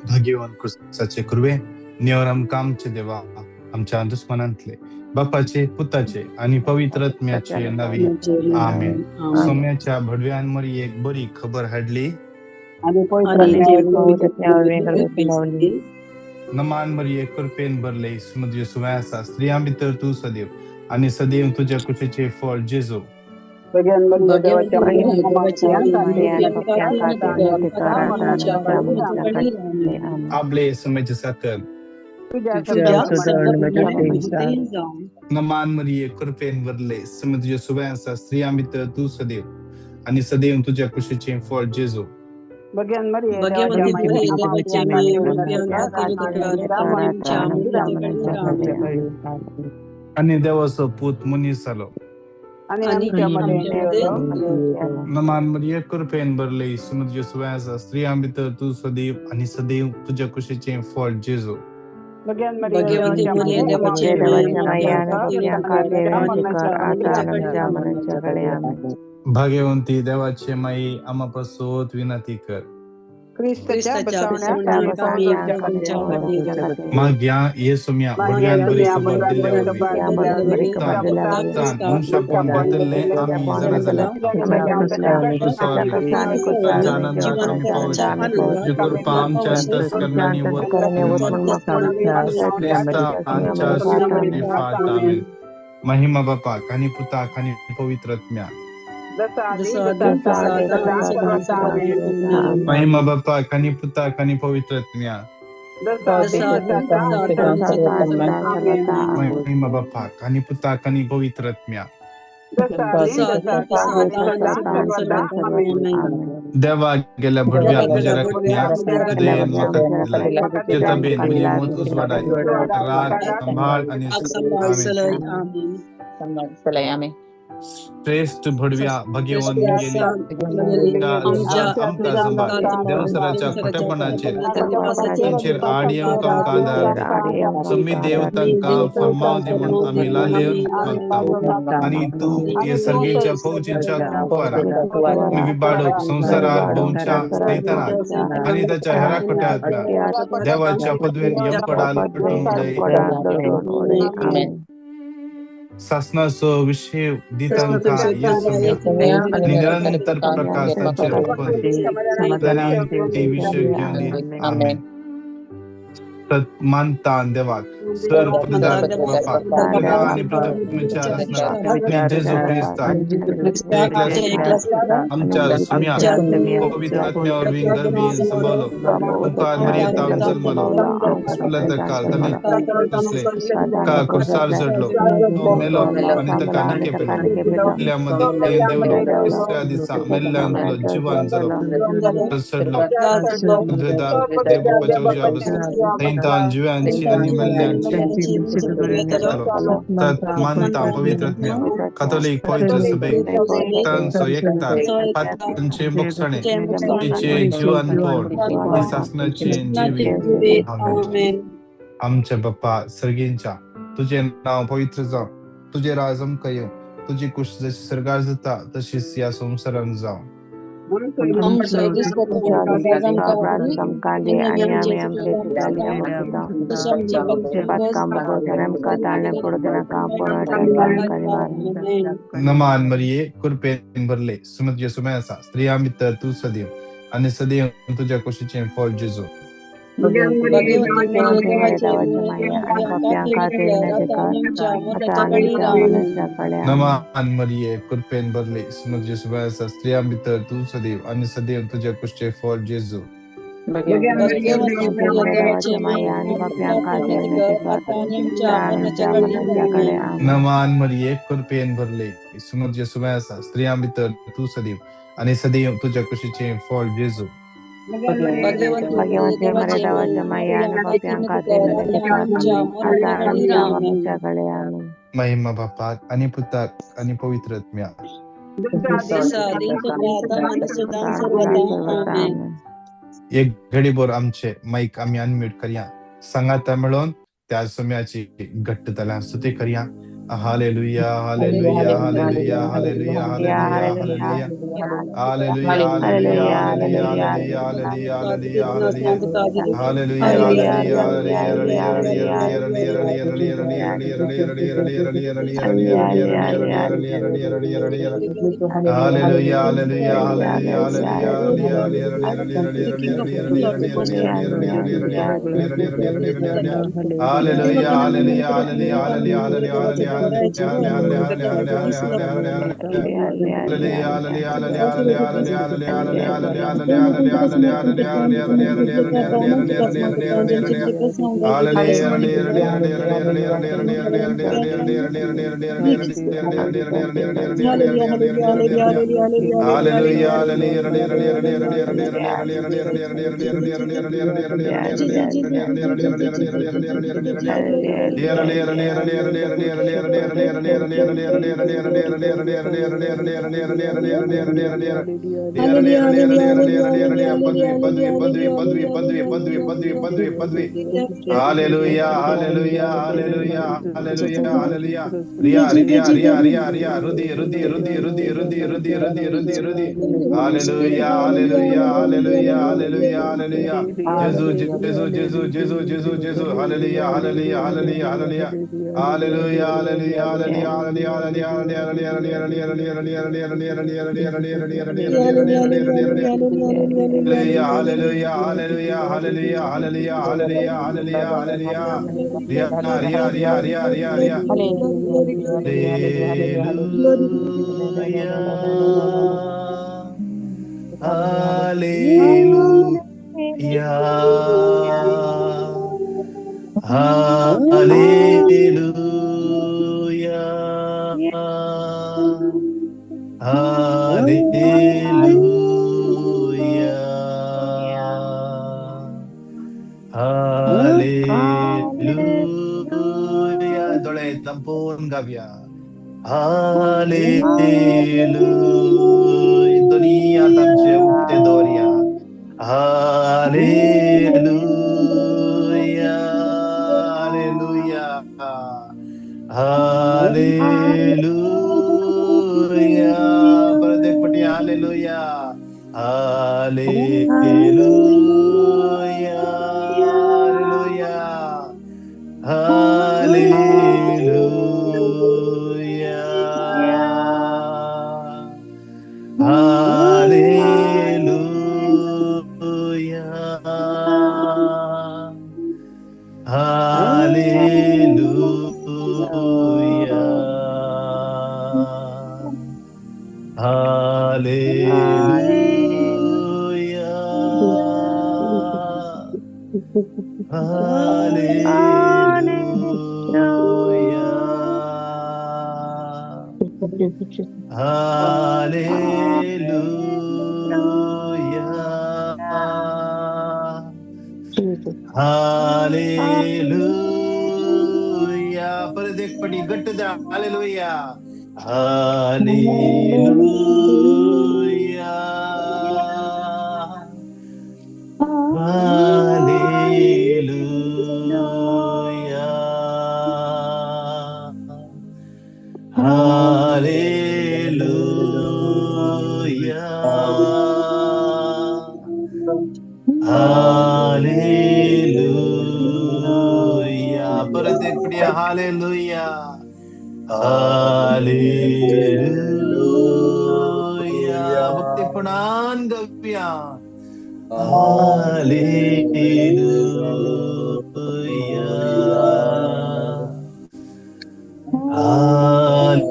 भाग्यवान क्रिस्ताचे कुरवे निवर आमकां आमचे देवा आमच्या दुस्मनांतले बापाचे पुताचे आनी पवित्र आत्म्याचे नावी आमेन. सोम्याच्या भडव्यान मरी एक बरी खबर हाडली. आणि पवित्र नमान मरिये, कृपेन भरले, सुमद्य सुवाय आसा, स्त्रियां भितर तूं सदैव आनी सदैव तुज्या कुशीचें फळ जेजू. आपले सुमेचे साकर. नमान मरिये, कृपेन भरले, सुमद्य सुवाय आसा, स्त्रियां भितर तूं सदैव आनी सदैव तुज्या कुशीचें फळ जेजू. आनी देवाचो पूत मनीस जालो. नमान मरिये, कृपेन भरले, सुमद्य सुवाय आसा, स्त्रियां भितर तूं सदैव आनी सदैव तुज्या कुशीचें फळ जेजू. भाग्यवंती देवाचे माई, आमा पासत विनंती कर. माग्या येसुम्या भुरग्यान बरी खबर दिल्ल्या वरवीं तान मनशापण घेतिल्लें आमी जाणा जाल्या. तांच्या आनंदाक आमी पावचे, तुजी कृपा आमच्या अंतस्करणांनी क्रिस्तांच्या फाट. आमेन. महिमा बापाक आनी पुताक आनी पवित्र आत्म्याक. महिमा बापाक आनी पुताक आनी पवित्र आत्म्याक. महिमा बापाक आनी पुताक आनी पवित्र आत्म्याक. देवा गेल्या भडव्या म्हज्या राखण्या दयेन म्हाका दिलाय, तुजे तबेन म्हजी मत उजवाडाय, राख सांबाळ आनी आमेन. श्रेष्ठ भडव्या भाग्यवान गेली आमकां सांबाळ, देवसराच्या खोटेपणाचेर तांचेर आड येवंक आमकां आदार दी. समी देव तांकां फर्माव दी म्हूण आमी लालेवन मागता. आनी तूं हे सर्गेच्या फौजीच्या कुपारा आमी विबाडूक संवसारार भोंवच्या सैतानाक आनी ताच्या हेरा खोट्या आत्म्याक देवाच्या पदवेन यमपडाल लटून उडय. सासनाचो विशय दितांकां येसुम्या आनी निरंतर प्रकाश तांचेर ओंपून ती विशय घेवन दी. आमेन. सत मानता देवाक सर पददार बापाक पिता आनी पृथ्वीच्या रचणाराक आनी जेजू क्रिस्ताक एकल्या आमच्या सुम्याक पवित्र आत्म्या वरवीं गर्भीन संभवलो, मुखार मरियेतावन जल्मलो, काल ताणें दिसले, का कुर्सार चडलो, तो मेलो आनी ताका निके पेलो, मेल्ल्या मदें देंवलो, तिसऱ्या दिसा मेल्ल्यांतलो जिवान जालो, चडलो, पदवेदार देव बापाच्या उजव्या बसला, थंय जिव्यांची आनी मेल्ल्यांची तत मानता पवित्र आत्म्या कातोलीक पवित्र सभेक तांचो एकतार पात्रांचे बोगसणे तिचे जीवनपण ती सासणाची जिवी. आमेन. आमच्या बाप्पा सर्गींच्या, तुजें नांव पवित्र जावं, तुजें राज आमकां येवं, तुजी कुश जशी सर्गार जाता तशीच ह्या संवसारांत जावं. नमान मरिये, कृपेन भरले, सुमत सुमय आसा, स्त्रियां भितर तूं सदैव आनी सदैव तुज्या कुशीचें फळ जेजू. नमान मरिये, कृपेन भरले, सुमत सुमय आसा, स्त्रियां भितर तूं सदैव आनी सदैव तुज्या कुशीचें फळ जेजू. नमान मरिये, कृपेन भरले, सुमत सुमय आसा, स्त्रियां भितर तूं सदैव आनी सदैव तुज्या कुशीचें फळ जेजू. महिमा बापाक आनी पुताक आनी पवित्र आत्म्याक. एक घडीभर आमचे मायक आमी अनम्यूट करया, सांगाता मेळोन त्या सुम्याची घट्ट जाल्या स्तुती करया. Hallelujah, hallelujah, hallelujah, hallelujah, hallelujah, hallelujah. Hallelujah, hallelujah, hallelujah, hallelujah, hallelujah, hallelujah, hallelujah. Hallelujah, hallelujah, hallelujah, hallelujah, hallelujah, hallelujah, hallelujah, hallelujah, hallelujah, hallelujah, hallelujah, hallelujah. Hallelujah, hallelujah, hallelujah, hallelujah, hallelujah, hallelujah, hallelujah, hallelujah, hallelujah, hallelujah, hallelujah, hallelujah, hallelujah, hallelujah. Hallelujah, hallelujah, hallelujah, hallelujah, hallelujah, hallelujah, hallelujah, hallelujah, hallelujah, hallelujah, hallelujah. Hallelujah, hallelujah, hallelujah, hallelujah, hallelujah, hallelujah, hallelujah, hallelujah. Riya, Riya, Riya, Riya, Riya, Rudi, Rudi, Rudi, Rudi, Rudi, Rudi, Rudi, Rudi, Rudi. Hallelujah, hallelujah, hallelujah, hallelujah, hallelujah. Jesu, Jesu, Jesu, Jesu, Jesu, Jesu. Hallelujah, hallelujah, hallelujah, hallelujah. Hallelujah, hallelujah, hallelujah, hallelujah, hallelujah, hallelujah, hallelujah, hallelujah, hallelujah, hallelujah, hallelujah, hallelujah, hallelujah, hallelujah, hallelujah. Hallelujah, hallelujah, hallelujah, hallelujah, hallelujah, hallelujah, hallelujah, hallelujah. Riya, Riya, Riya, Riya, Riya, Riya. Hallelujah. Hallelujah. Hallelujah. Hallelujah. Hallelujah. दोळे संपूर्ण गाऊया. Hallelujah. दोन्ही हात आमचे उक्ते दवरया. Hallelujah, hallelujah, hallelujah. परत एक पटी hallelujah, hallelujah, hallelujah, hallelujah, hallelujah, hallelujah, hallelujah, hallelujah, hallelujah, hallelujah. परत एक पटी घट्ट द्या. Hallelujah, hallelujah, hallelujah, hallelujah, hallelujah. परत एक पटी हालेलुया, हालेलुया. भक्तीपणान गाऊया. Hallelujah, hallelujah,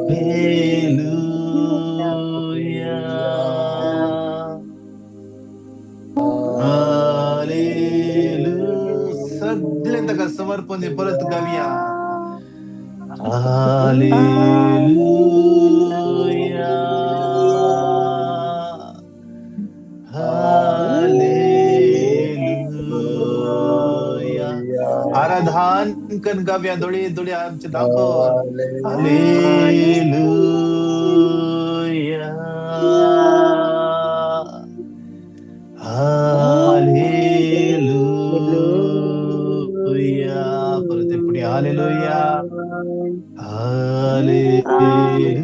hallelujah. सगळे ताका समर्पण परत गाऊया. Hallelujah, hallelujah. आराधन कन गाऊया. दोळे दोळे आमचे दाखव. Hallelujah, hallelujah. परत एक पुढे हालेलुया, हालेलुया,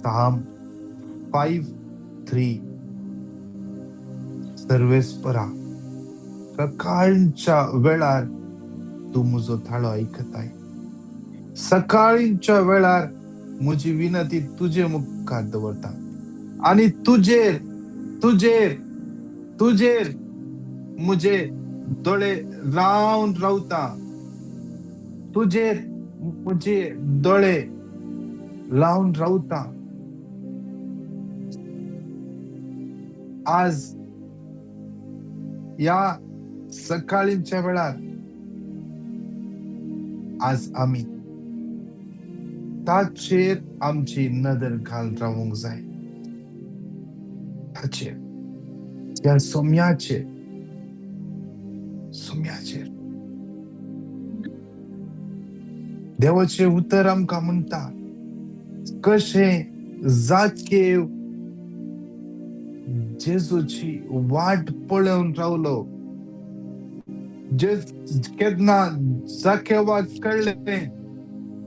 Psalm 5:3 सर्वेस्परा सकाळच्या वेळार तूं म्हजो थाळो आयकताय. सकाळींच्या वेळार म्हजी विनंती तुजे मुखार दवरता आनी तुजेर तुजेर तुजेर म्हजे दोळे रावन रावता. तुजेर म्हजे दोळे लावन रावता. आज ह्या सकाळींच्या वेळार आज आमी ताचेर आमची नदर घाल रावूंक जाय. ताचेर, ह्या सोम्याचेर, सोम्याचेर. देवाचें उतर आमकां म्हणटा कशें जाकेव जेजूची वाट पळोवन रावलो. केन्ना जाकेवाक कळ्ळें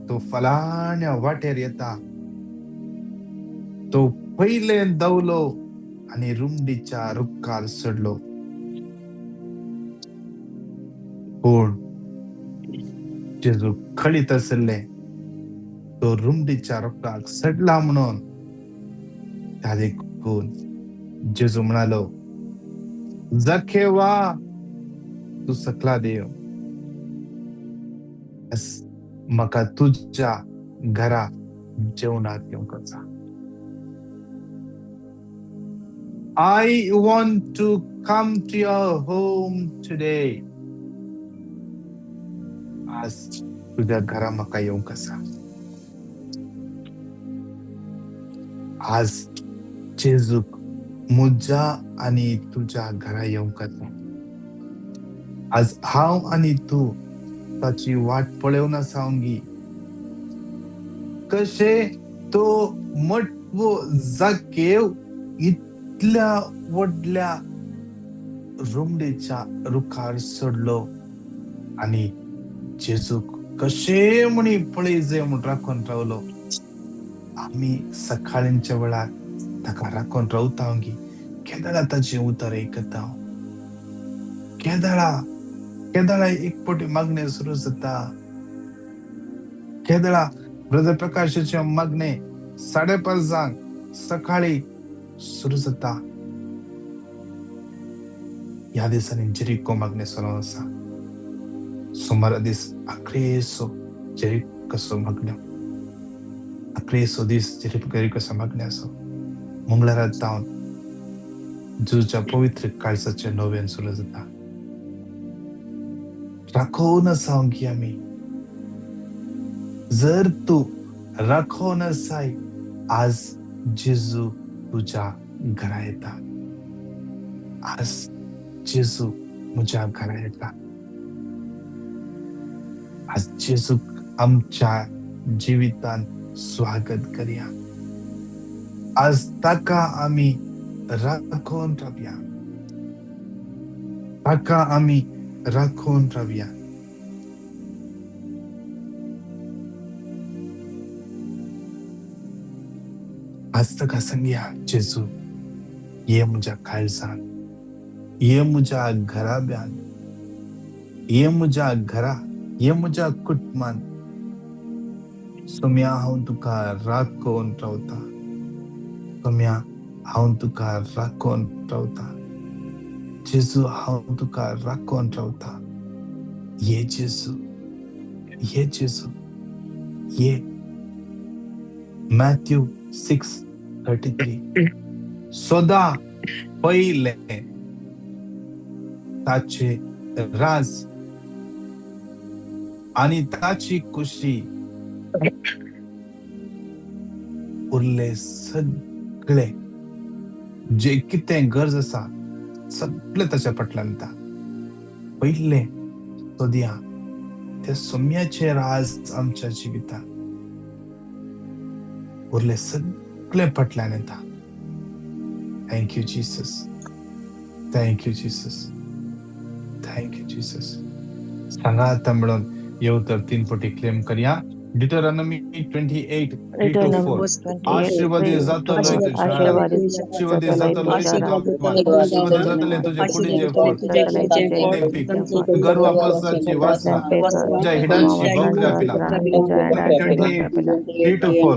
तो फलाण्या वाटेर येता, तो पयले दवलो आनी रुमडीच्या रुखार चडलो. पूण जेजू कळीत आशिल्लें तो रुमडीच्या रुखाक चडला म्हणून. त्या देखून जेजू म्हणालो, जाकेवा तूं सकला देव, म्हाका तुज्या घरा जेवणाक येवंक आसा. I want to come to your home today. आज तुज्या घरा म्हाका येवंक आसा. आज जेजूक म्हज्या आनी तुज्या घरा येवंक आसा. आज हांव आनी तूं ताची वाट पळोवन आसा. कशें तो मोटवो जाकेव इतल्या व्हडल्या रुमडेच्या रुखार चडलो आनी जेजूक कशें म्हणी पळय जाय म्हूण राखून रावलो. आमी सकाळींच्या वेळार ताका राखून रावता गी. केदळा ताचें उतर आयकता, केदळा केदळा एक फावटी मागणें सुरू जाता. केदळा ब्रदर प्रकाशाचें मागणें 5:30 सकाळी सुरू जाता. ह्या दिसांनी जेरिको मागणें चलोवन आसा. सोमारा दीस आक्रेसो जेरिकोचो मागण्यो, आक्रेसो दीस जेरिकोचो मागणें आसा. मंगळारा जावन जेजूच्या पवित्र काळजाचें नोवेन सुरू जाता. राखोवन आसा की आमी जर तूं राखोवन आसाय आज जेजू तुज्या घरा येता. आज जेजू म्हज्या घरा येता. आज जेजूक आमच्या जिवितान स्वागत करया. आज ताका आमी राखोवन रावया. ताका आमी राखोवन रावया. आज ताका सांगया, जेजू ये म्हज्या काळजान, ये म्हज्या घराब्यान, ये म्हज्या घरा, ये म्हज्या कुटुंबान. सोम्या हांव तुका राखोवन रावता. सोम्या हांव तुका राखोवन रावता. जेजू हांव तुका राखोवन रावता. ये जेजू, ये जेजू, ये. मॅथ्यू 6:33 सदा पयले ताचे राज आनी ताची खुशी, उरले सगळे जे कितें गरज आसा सगळे ताच्या फाटल्यान येता. पयले सोदया त्या सोम्याचे राज आमच्या जिवितांत, उरले सगळे फाटल्यान येता. Thank you Jesus, thank you Jesus, thank you Jesus. सांगा आतां म्हणून येव तर 3 फावटी क्लेम करया. Deuteronomy 28 3 to 4. आशीर्वादी जातलोय तूं शहरांत, आशीर्वादी जातलोय तूं गांवांत, आशीर्वादी जातले तुजे कुडीचें फळ, तें पीक, गर्वा पसाची वासना, तुज्या हिडाची बकऱ्या पिलां. 28 3 to 4.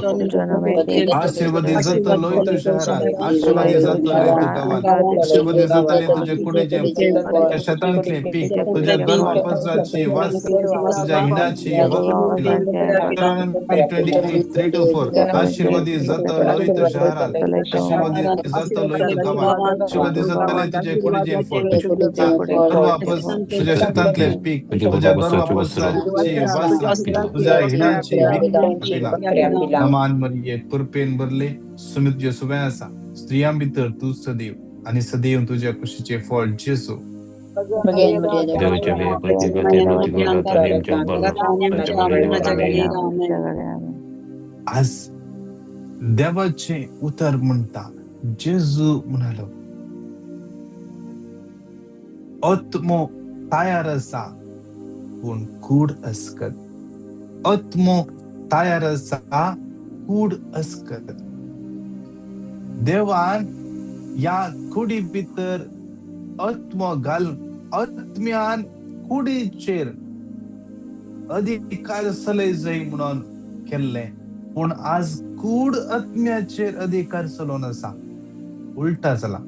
आशीर्वादी जातलोय तूं शहरांत, आशीर्वादी जातलोय तूं गांवांत, आशीर्वादी जातले तुजे कुडीचें, तुज्या शेतांतलें पीक, तुज्या गर्वा पसाची वासना, तुज्या हिडाची बकऱ्या पिलां. 28 3 to 4. आशीर्वादी जातलोय तूं शहरांत, आशीर्वादी जातलोय तूं गांवांत, आशीर्वादी जातले तुजे कुडीचें फळ, तुज्या शेतांतलें पीक, तुज्या गर्वा पसाची वासना, तुज्या हिडाची बकऱ्या पिलां. नमान मरिये, कृपेन भरले, सुमित तुजे सुवें आसा, स्त्रियां भितर तूं सदैव आनी सदैव तुज्या कुशीचें फळ जेजू. आज देवाचें उतर म्हणटा, जेजू म्हणालो, आत्मो तयार आसा पूण कूड अस्कत. आत्मो तयार आसा, कूड अस्कत. देवान ह्या कुडी भितर आत्मो घाल, आत्म्यान कुडीचेर अधिकार चलय जाय म्हणून केल्लें, पूण आज कूड आत्म्याचेर अधिकार चलोवन आसा. उल्टा जाला.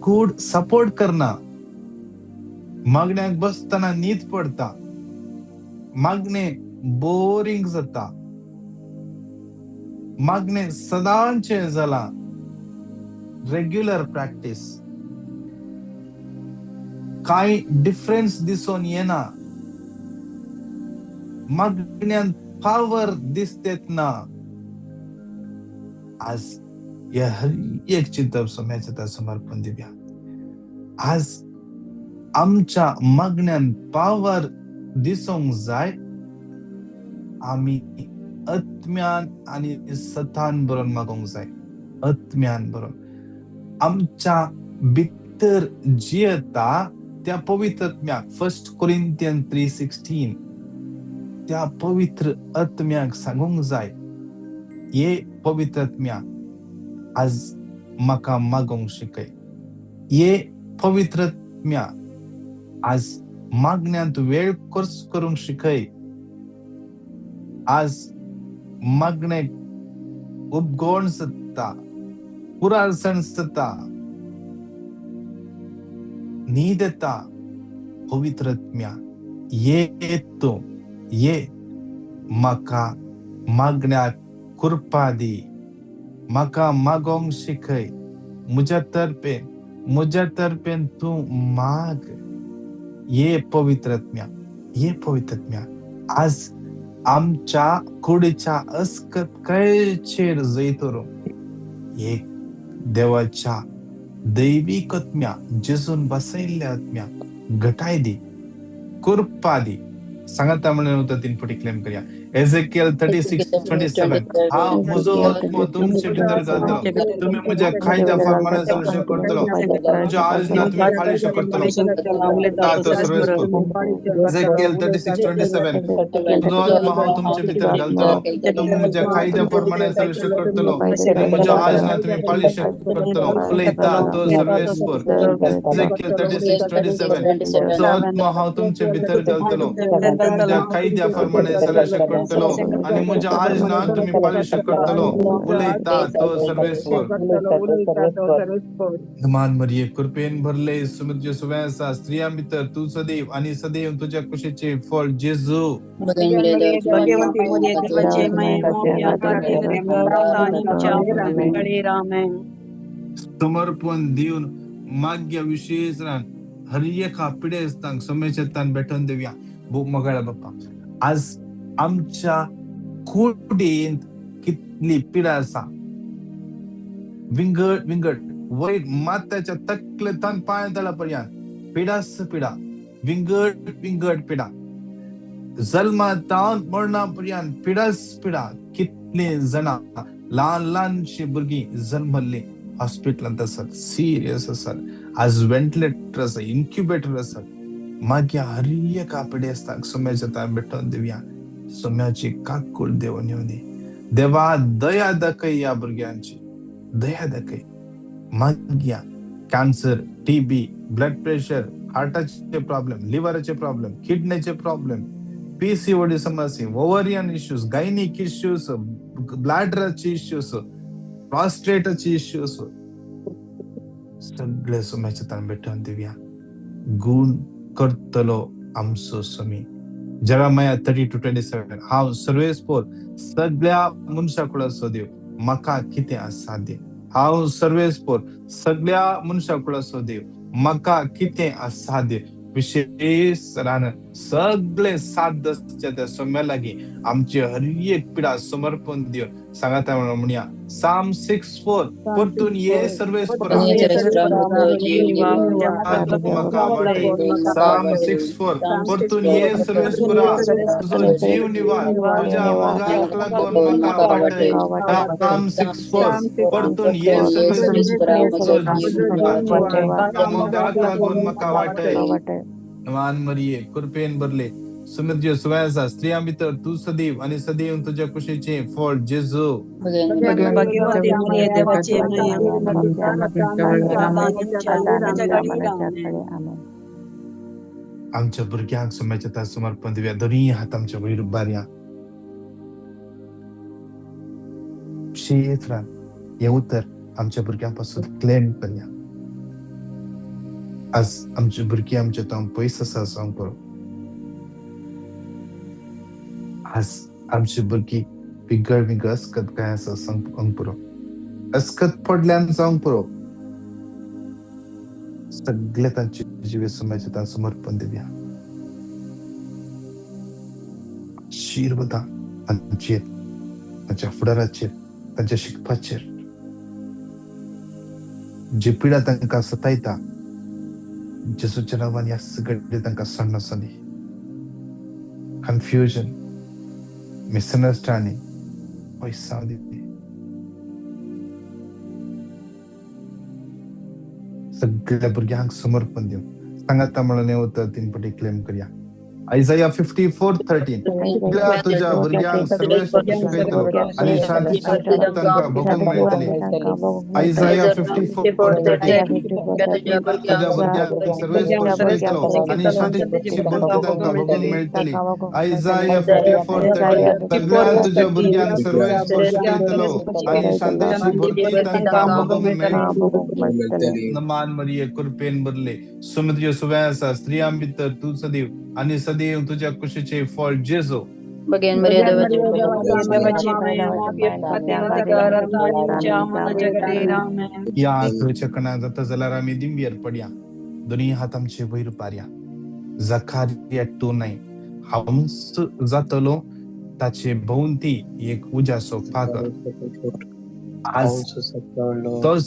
कूड सपोर्ट करना, मागण्याक बसतना न्हीद पडता, मागणे बोरींग जाता, मागणे सदांचें जाला, रेग्युलर प्रॅक्टीस, कांय डिफरन्स दिसून येना, मागण्यान पावर दिसतेत ना. आज हे हर एक चिंतप सोम्याच्या समर्पण दिवया. आज आमच्या मागण्यान पावर दिसूंक जाय, आमी आत्म्यान आनी सतान बरोवन मागोंक जाय. आत्म्यान बरोवन आमच्या भितर जियेता त्या पवित्र आत्म्याक, 1 Corinthians 3:16, त्या पवित्र आत्म्याक सांगूंक जाय, ये पवित्र आत्म्या आज म्हाका मागोंक शिकय, ये पवित्र आत्म्या आज मागण्यांत वेळ खर्च करूंक शिकय, आज मागणे उपगोण जाता, पुरासण जाता, न्हीद येता, पवित्र आत्म्या ये तूं, ये म्हाका मागण्याक कृपा दी, म्हाका मागोंक शिकय, म्हज्या तर्फेन, म्हज्या तर्फेन तूं माग. ये पवित्र आत्म्या, ये पवित्र आत्म्या आज आमच्या कुडीच्या अस्कतकायेचेर जैत एक देवाच्या दैवीक आत्म्या, जेजून बसयल्ल्या आत्म्या घटाय दी, कृपा दी. सांगाता म्हणून होतं 3 फुटी क्लेम करूया. एझेकियल 36:27. हांव म्हजो आत्मो तुमचे भितर घालतलो, तुमी म्हज्या कायद्या फर्माना चलशे करतलो, म्हज्या आजना तुमी पाळीशे करतलो. एझेकियल 36:27. म्हजो आत्मो हांव तुमचे भितर घालतलो, तुमी म्हज्या कायद्या फर्माना चलशे करतलो, म्हज्या आजना तुमी पाळीशे करतलो. उलयता तो सर्वेस्पर. एझेकियल 36:27. म्हजो आत्मो हांव तुमचे भितर घालतलो, म्हज्या कायद्या फर्माने चलशे करतलो आनी म्हज्या आजना तुमी पाळीशे करतलो. उलयता तो सर्वेस्पर. मान मरिये, कृपेन भरले, सुमित सुवें आसा, स्त्रियां भितर तूं सदैव आनी सदैव तुज्या कुशीचें फळ जेजू. समर्पण दिवन माग्य विशेष रान हर एका पिडेस्तांक समेचेतान भेटोवन दिवया. मोगाळ बाप्पा, आज आमच्या कुडींत कितली पिडा आसा, विंगड विंगड, वयर माथ्याच्या तकलेंतान पांय तळा पर्यंत पिडास पिडा, विंगड विंगड पिडा, जल्मातावन मरणा पर्यंत पिडास पिडा. कितली जाणां ल्हान ल्हानशी भुरगीं जल्मल्लीं हॉस्पिटलांत आसात, सिरियस आसात, आज व्हेंटिलेटर आसा, इन्क्युबेटर आसात. मागीर हर एका पिडेस्ताक सोम्याच्या भेटोवन दिवया. सोम्याची काकूळ देवून येवंदी. देवा दया दाखय ह्या भुरग्यांची, दया दाखय. मागया कॅन्सर, टीबी, ब्लड प्रेशर, हार्टाचे प्रॉब्लेम, लिव्हराचे प्रॉब्लेम, किडनीचे प्रॉब्लेम, पीसीओडी समस्या, ओवरियन इश्यूज, गायनिक इश्यूज, ब्लॅडराचे इश्यूज, प्रॉस्ट्रेटाचे इश्यूज, सगळे सोम्याचे ताण भेटून दिवया. गुण करतलो आमचो स्वामी. Jeremiah 32:27. हांव सर्वेस्पोर सगळ्या मनशा कुळाचो देव, म्हाका कितें असाध्य. हांव सर्वेस्पोर सगळ्या मनशा कुळाचो देव, म्हाका कितें असाध्य. विशेष रान सगळे साध्य आसच्या त्या सोम्या लागीं आमची हर एक पिडा समर्पण दिवन सांगाता म्हणया. साम 6:4. परतून ये सर्वेस्पोरा म्हाका वाटय. साम 6:4. परतून ये सर्वेस्पोरा, तुजो जीव निवार, तुझ्या मोगाक लागून म्हाका वाटय. साम 6:4. परतून ये सर्वेस्पोरा, तुजो जीव निवार, तुझ्या मोगाक लागून म्हाका वाटय. मान मरिये, कृपेन भरले, सुमद्य सुवासा, स्त्रियां भितर तूं सदैव आनी सदैव तुज्या कुशीचें फळ जेजू. भाग्यवती मरिये, देवाची माया, आमच्या भुरग्यांक सोम्याच्या तास समर्पण दिवया. दोनूय हात आमच्या वयर उबारया. क्षेत्रान हें उतर आमच्या भुरग्यां पासून क्लेम करया. आज आमची भुरगीं आमच्या तावन पयस आसा जावंक पुरो. आज आमची भुरगीं विगड विगड अस्कत काय आसा सांगूंक पुरो, अस्कत पडल्यान जावंक पुरो. सगळे तांचे जिवीत सोम्याच्या तान समर्पण दिवया. आशीर्वादां तांचेर, तांच्या फुडाराचेर, तांच्या शिकपाचेर. जी पिडा तांकां सतायता, जेजूच्या नांवान ह्या सगळे तांकां सण्ण आसुंदी. कन्फ्युजन, मिसअंडरस्टँडींग पयस जावं दी. सगळ्या भुरग्यांक समर्पण दिवन सांगाता म्हणून हें उतर तीन पटी क्लेम करया. आयजाया 54:13. सगळ्या तुज्या भुरग्यांक सर्वेस्पर शिकयतलो आनी शांतीची तांकां भोगूंक मेळटली. आयजाया 54:13. तुज्या भुरग्यांक सर्वेस्पर शिकयतलो आनी शांतीची भरती तांकां भोगूंक मेळटली. आयजाया 54:13. सगळ्या तुज्या भुरग्यांक सर्वेस्पर शिकयतलो आनी शांतीची भरती तांकां भोगूंक मेळटली. नमान मरिये, कृपेन भरले, सुमद्य सुव्यासा, स्त्रियां भितर तूं सदैव आनी सदैव तुज्या कुशीचें फळ जेजू. ह्या आंकडेच्या कणा जाता जाल्यार आमी दिंबयेर पडया. दोनूय हात आमचे वयर पारया. जखारिया 2:9. हांवच जातलो ताचे भोंवती एक उज्याचो पागर. आज तोच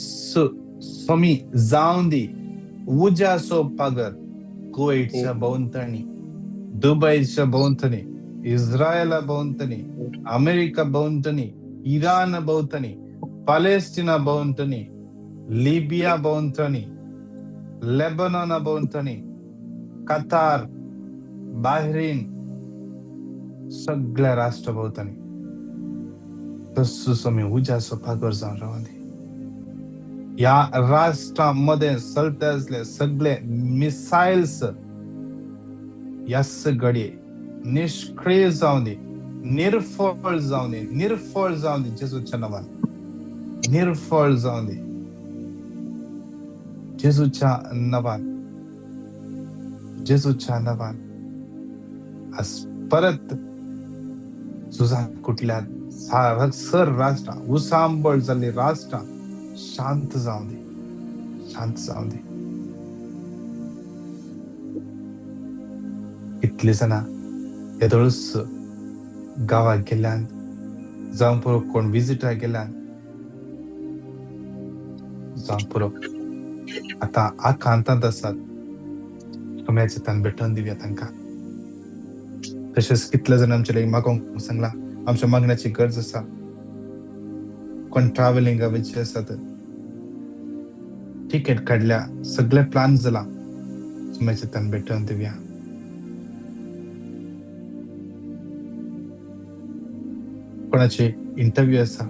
स्वामी जावं दी उज्याचो पागर कुवेटच्या भोंवतणी, दुबयच्या भोंवतणी, इस्रायला भोंवतणी, अमेरिका भोंवतणी, इराण भोंवतणी, पालेस्टिना भोंवतणी, लिबिया भोंवतणी, लेबनॉना भोंवतणी, कतार, बाहरीन, सगळ्या राष्ट्र भोंवतणी तसो स्वामी उज्याचो पागर जावन रावंदी. ह्या राष्ट्रां चलते आसले सगळे मिसायल्स ह्या घडये निष्क्रिय जावं दी, निर्फळ जावं दी, निर्फळ जावं दी जेजूच्या नांवान, निर्फळ जावं दी जेजूच्या नांवान, जेजूच्या नांवान. आज परत झुजां कुटल्या सर राष्ट्रां, उसांबळ जाल्ली राष्ट्रां शांत जावं दी, शांत जावं दी. कितली जाणां येदोळच गांवाक गेल्यान, जावं पुरो कोण विजिटाक गेल्यान, जावं पुरो आतां आकांतांत आसात. सोम्याच्या तान भेटोवन दिवया तांकां. तशेंच कितले जाण आमचे लागीं मागोवंक सांगलां, आमच्या मागण्याची गरज आसा. कोण ट्रॅव्हलिंगा वयचे आसात, टिकेट काडल्या, सगळे प्लान जाला. सोम्याच्या तान भेटोवन दिवया. कोणाची इंटरव्यू आसा,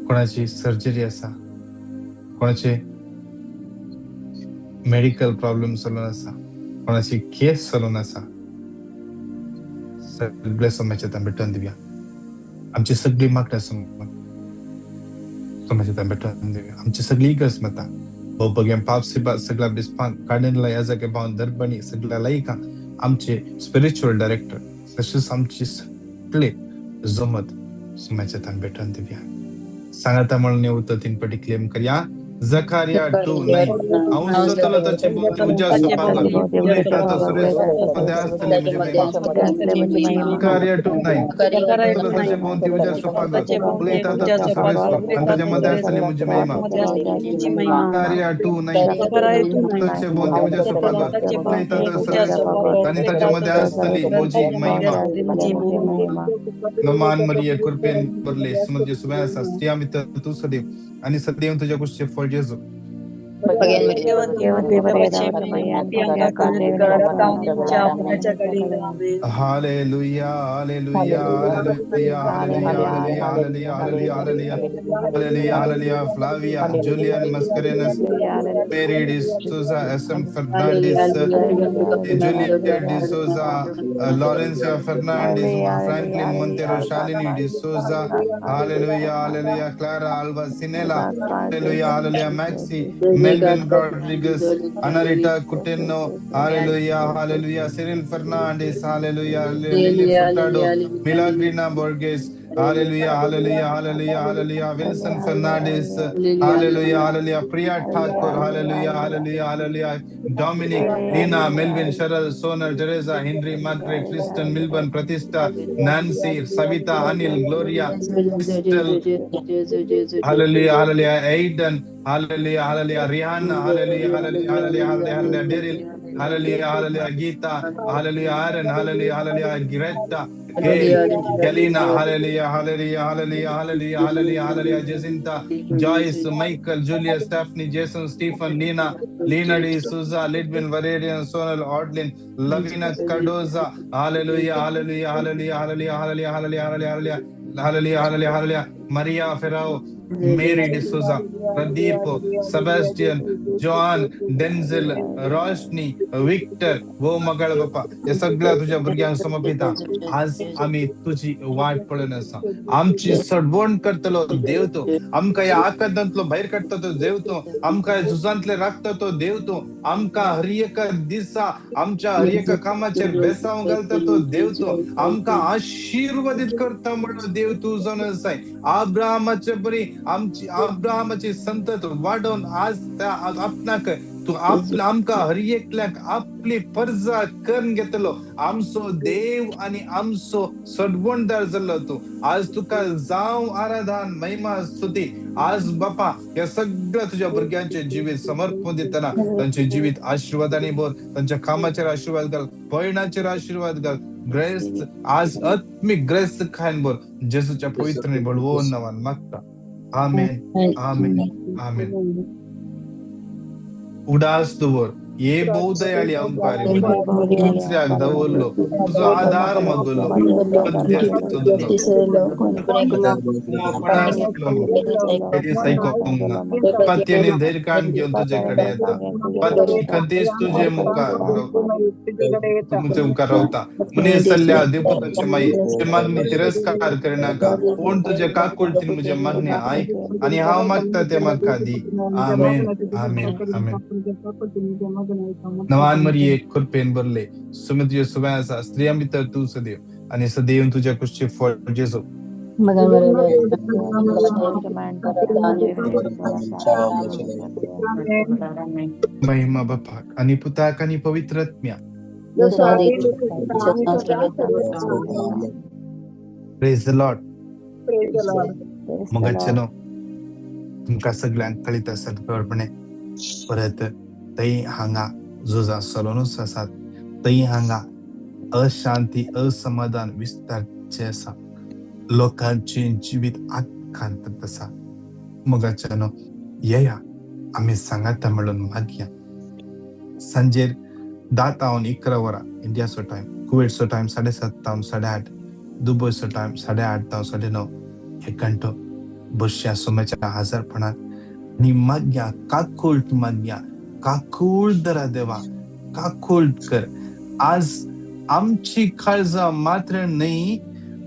कोणाची सर्जरी आसा, कोणाचे मेडिकल प्रॉब्लेम चलून आसा, कोणाची केस चलून आसा, सगळे समाजात भेटून दिवया. आमची सगळी मागण्या समाजात भेटून दिवया. आमची सगळी गरज मतां बहुभाग्यां पाप सिबा सगळ्या बिस्पान कार्डिनल याजक भावन दर्बणी सगळ्या लायका आमचे स्पिरिच्युअल डायरेक्टर तशेंच आमची सगळे जमत समाजात भेटून दिवया. सांगाता म्हणून येवतो तीन पटी क्लेम करया. Zakaria 2:9 हांव ताचे भोंवती उज्याचो पागल उलयता तो सुरेश मध्ये आसतली म्हजी महिमा. Zakaria 2:9 ताचे भोंवती उज्याचो पागल उलयता तो सुरेश आनी ताच्या मध्ये आसतली म्हजी महिमा. Zakaria 2:9 ताचे भोंवती उज्याचो पागल उलयता तो सुरेश आनी ताच्या मध्ये आसतली म्हजी महिमा. नमान मरिये कृपेन भरले सुमध्य सुभा आसा, स्त्रियां भितर तूं सदैव आनी सदैव तुज्या कुशीचें फळ जेजू. Hallelujah, hallelujah, hallelujah, hallelujah, hallelujah, hallelujah, hallelujah, hallelujah, hallelujah. Flavia, Julian Mascarenhas, Mary D'Souza, S.M. Fernandez, Juliet D'Souza, Laurencia Fernandez, Franklin Montero, Shalini D'Souza, hallelujah, hallelujah, Clara Alva Sinela, hallelujah, hallelujah, Maxi, Melvin Rodriguez, Anarita Coutinho, hallelujah, hallelujah, Cyril Fernandez, hallelujah, Lily Furtado, Milagrina Borges, hallelujah, hallelujah, hallelujah, hallelujah, Wilson Fernandez, hallelujah, hallelujah, Priya Thakur, hallelujah, hallelujah, hallelujah, Dominic, Nina, Melvin, Cheryl, Sonal, Teresa, Henry, Margaret, Tristan, Milburn, Pratishta, Nancy, Savita, Anil, Gloria, Crystal, hallelujah, hallelujah, Aiden, hallelujah, hallelujah, Rihanna, hallelujah, hallelujah, hallelujah, hallelujah, hallelujah, Daryl, hallelujah, hallelujah, Geeta, hallelujah, Aaron, hallelujah, hallelujah, Greta, Gail, Galina, hallelujah, hallelujah, hallelujah, hallelujah, hallelujah, hallelujah, Jacinta, Joyce, Michael, Julia, Stephanie, Jason, Stephen, Lena, Lena D. Souza, Lidwin, Valerian, Sonal, Audlin, Lavina Cardoza, hallelujah, hallelujah, hallelujah, hallelujah, hallelujah, hallelujah, hallelujah, hallelujah, hallelujah, hallelujah, Maria Ferrao, Mary D'Souza, Pradeep, Sebastian, John, Denzel, Roshni, Victor, वो मगळ बापा हे सगळ्या तुझ्या भुरग्यांक समर्पिता. आज आमी तुजी वाट पळोवन आसा. आमची सडवण करतलो देव तो, आमकां ह्या आकांतांतलो भायर काडटा तो देव तो, आमकां झुजांतले राखता तो देव तो, आमकां हर एका दिसा आमच्या हर एका कामाचेर बेसांव घालता तो देव तो, आमकां आशिर्वादीत करता म्हणून देव तूं जावन आसाय. आब्राहामाचे बरी आमची आब्राहामाची संतत वाडोवन आज त्या आपणाक तूं आमकां हर एकल्याक आपली परजा करून घेतलो. आमचो देव आनी आमचो सडवणदार जाल्लो तूं. आज तुका जावं आराधन, महिमा, स्तुती. आज बापा ह्या सगळ्या तुझ्या भुरग्यांचे जिवीत समर्पण दितना तांचे जिवीत आशिर्वादांनी भर, तांच्या कामाचेर आशिर्वाद घाल, पयणाचेर आशिर्वाद घाल, ग्रेस्त आज आत्मीक ग्रेस्त खायन भर. जेजूच्या पवित्र आनी बळवंत नांवान मागता, आमेन, आमेन, आमेन. उडास दवर हे बहुदयाळी अंकारी दुसऱ्याक दवरलो तुजो आधार मागलो मध्यस्थ पत्याने धैर्य काण घेवन तुजे कडेन येता, पत्नी तुजे मुखार तुमचे मुखार रावता. मनीस जाल्ल्या देवपुताचे माई तुजे मागणी तिरस्कार करनाका, पूण तुजे काकुळतीन म्हजे मागणी आयक आनी हांव मागता तें म्हाका दी. आमेन, आमेन, आमेन. नवान मरिये कृपेन भरले, सुमतियो सुवाय आसा, स्त्रियां भितर तूं सदैव आनी सदैव तुज्या कुशीचें फळ जेजू. महिमा बापाक आनी पुताक आनी पवित्र आत्म्याक. Praise the Lord. मोगाचेनो तुमकां सगळ्यांक कळीत आसत बरोबरपणे परत थंय हांगा झुजां चलोनूच आसात. थंय हांगा अशांती असमाधान विस्तारचें आसा. लोकांचें जिवीत आकांत आसा. मोगाच्यानो येया आमी सांगाता म्हणून मागया. सांजेर 10 तावन 11 वरां इंडियाचो टायम, कुवेटचो टायम 7:30 तावन 8:30. दुबयचो टायम 8:30 जावं 9:30, एक घंटो बसया सोम्याच्या हजारपणात आनी मागया, काकूळट मागया, काकूळ दरा देवा, काकूळट कर. आज आमची काळजां मात्र न्हय,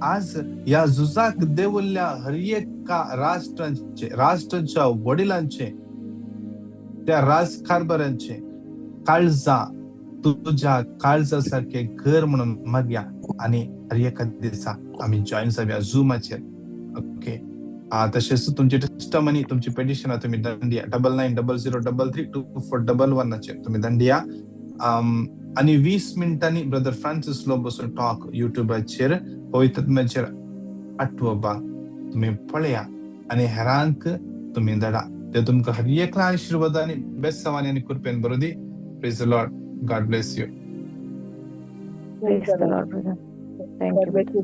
आज ह्या झुजाक देवल्ल्या हर एका राष्ट्रांचे, राष्ट्रांच्या वडिलांचे, त्या राजकारभारांचे काळजा तुझ्या काळजा सारखे घर म्हणून मागया. आनी हर एका दिसा आमी जॉईन जावया झुमाचेर. ओके, तशेंच तुमची टेस्टमनी, तुमची पेटिशनां तुमी दंडिया 9900332411 तुमी दंडिया. आनी 20 मिनटांनी ब्रदर फ्रांसीस लोबोचो टॉक युट्यूबाचेर पवित्रत्माचेर आठवो भाग तुमी पळया आनी हेरांक तुमी धाडा. ते तुमकां हर एकला आशिर्वाद आनी बेसावानी आनी कृपेन बरो दी. Praise the Lord. God bless you. Praise the Lord, brother. Thank you, brother.